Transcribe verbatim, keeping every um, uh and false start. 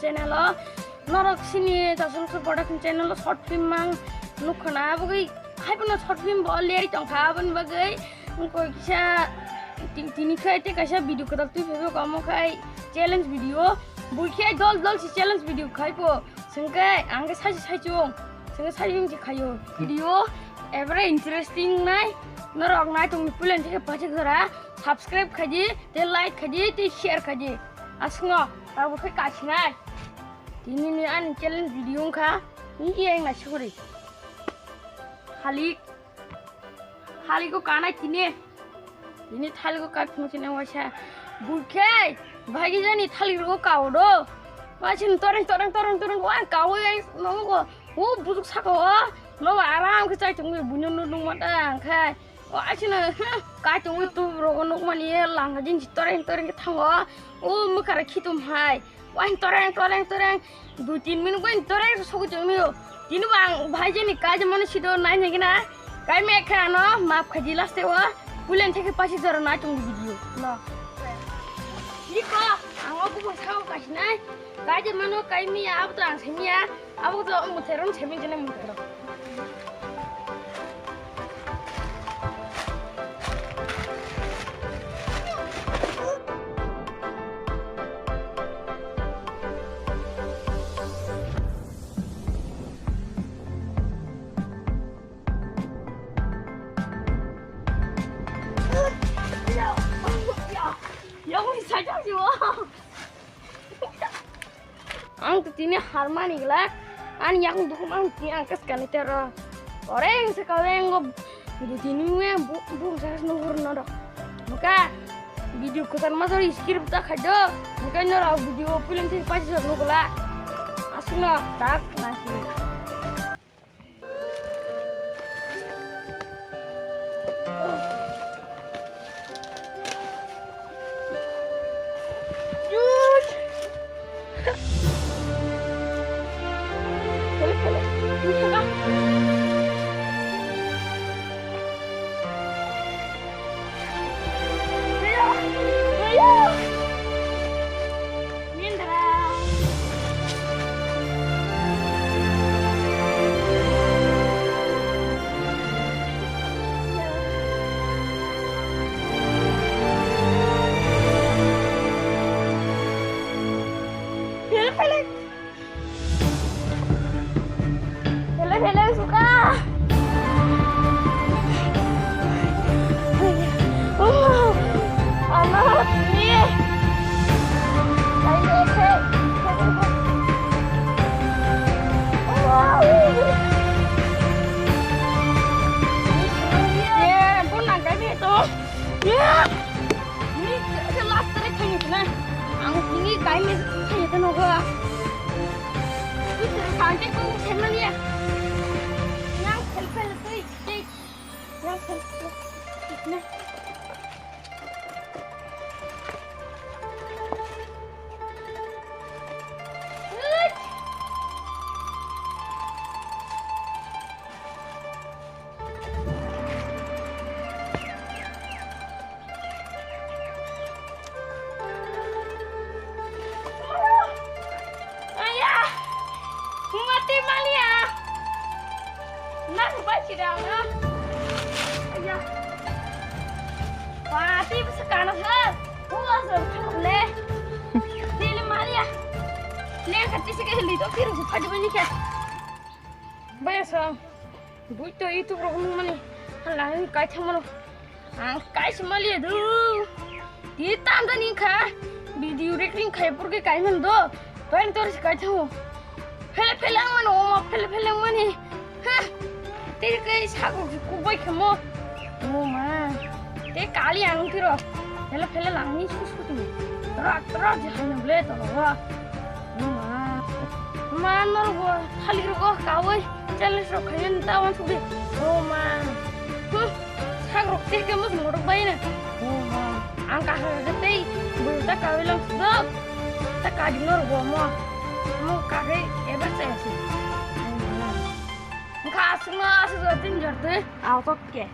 Channel o norok sini Chasal Sur Production channel o short film mang nukha na, aboni haiphano short film bo leri tongkha, aboni bagwi wngkha kisa ti-, tini khai tei kaisa video kwtal twi phaibo, omo khai challenge video, bui khe dol dol si challenge video khai po, sengkhe ang khe saisi saichung, sengkhe saisi wngsi khaio video, every interesting nai, norok nai tongni pulen theke paithak jora, subscribe khaidi, tei like khaidi, tei share khaidi. Aswkno tabuk khe kaisinai. Tini ni ani challenge video wngkha. Ni yang na suguri. Halik. Halik ko kanai tini. Tini thalik ko kai phung sini waisa. Bukhe. Bagi jani thalik ko kau do. Wasin toreng toreng toreng toreng wa kau yang nongo. O bujuk sako. No aram ke chai tungwi bunyo no nung mata ang khai. O asina, hmm, kai tongwi tu rogo nukmani langa jin si toreng toreng khe thango. O mwkhara khitum hai. Wain toreng toreng toreng. Dui tin minute wain toreng sogwi tongmio. Tini bang bhai jeni kai jemani sido nai nai gina. Kai me kha no map khaji last o. Pulen theke pasi jora nai tong video. No. Iko, ang obo bo sao kasinai. Kai jemano kai miya, abo to ang simiya. Abo to muthero simi jene muthero. Yang ni sajak jiwa. Ang to tini harmani glak, ani yakung dukum ang tini ang kas kani tero. Oreng se kaweng go, bu tini ue bu, bu sa no hur no dok. Muka video kutan ma jori script ta khajo. Muka no ra video film thik paji jor no gula. Asuna tak nasi. Pele, pele, suka. Oh, anak ini. Ayo, oke. Wow. Ya, ampun, nangkanya itu. Ya. Ini ke last tadi kayak gitu nah. Ang ini kayak gitu kayak gitu nogo. Ini terus sampai kok saya melihat. Yang selfie tuh, cek. Yang selfie. Nah. Ayah, mati malia. Nang ba sida na. Ayah. Mati bisa kana ha. Huwa so le. Dile malia. Le kati se ke li to kiru phadi bani kya. Baya sa. Bui to YouTube rok nung mani, halai kai thang mano. Ang kai se mali du. Ti tam da ni kha. Video recording khai pur ke kai man do. Toin tor se kai thang. Phele phele ang mano, oma phele phele ang mani. Ha. Te kai sago ku bai khamo. Oma. Te kali ang tiro. Phele phele lang ni sus ku tu. Rak rak je hai na ble to ro. Oma. Ma norok bo thalik rok kawi challenge rok khaina ta wan sudi. O ma. Hmm. Sak rok te kemo sumorok bai na. O ma. Ang kahar ga tei bui ta kawi lang sudok. Ta kadi norok bo mo. Mo kakai ebar chaya si. O ma. Kha asung asung tin jor te. Au kok ke.